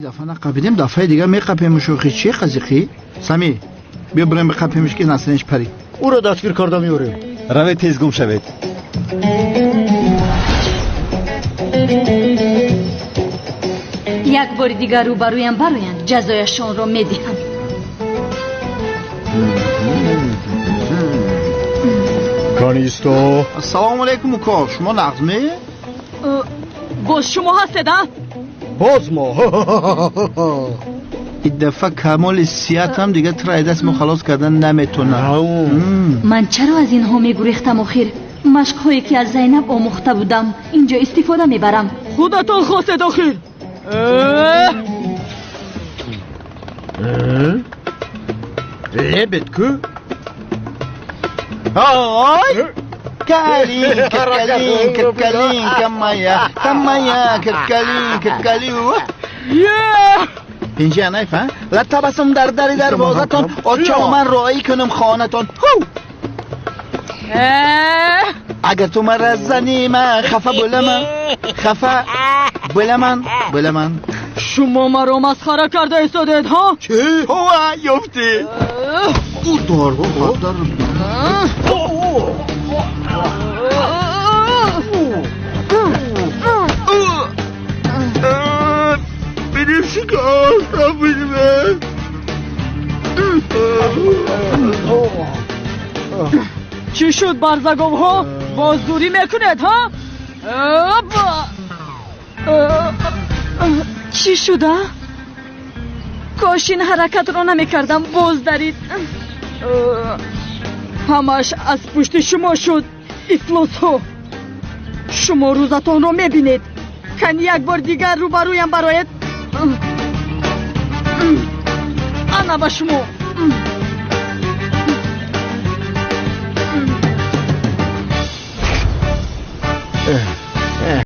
Дафъа нақапидем, дафъаи дигар меқапем. Шӯхи чӣ қазиқӣ? Сами, биё бирем биқапемш, ки наслинш парид. Ӯро дастгир карда меорем. Равед, тез гум шавед. Як бори дигар рӯбарӯям бароянд, ҷазояшонро медиҳам. Канисто. Ассалому алайкум, уко. Шумо нағзме? Боз шумо ҳастед, а? Боз мо. Ин дафъа камоли сиҳатам дига туро аз даст мо халос кардан наметонам. Ман чаро аз инҳо мегурехтам охир? Машқҳое ки аз Зайнаб омӯхта будам, инҷо истифода мебарам. Худатон хостед охир. Лебед ку? Ой! Калинка, калинка, калинка моя, та моя, калинка, калинка. Инҷа найфа? Ла табассум дар дари дарвозатон, очо ман роӣ кунам хонатон. Агар ту мара занӣ, ман хафа bo'ламан, хафа bo'ламан, bo'ламан. Шумо маро масхара карда истодед, ҳа? Чӣ? Ҳова, ёфтӣ. Удар, удар. Benim şikayet benim. Чӣ шуд, барзаговҳо? Боз зурӣ мекунед, ҳа? Чӣ шуда? Кош ин ҳаракатро намекардам, боз дарид. Ҳамааш аз пушти шумо шуд, ифлосҳо. Шумо рӯзатонро мебинед. Кани як бор дигар рӯбарӯям бароед. Ана ба шумо.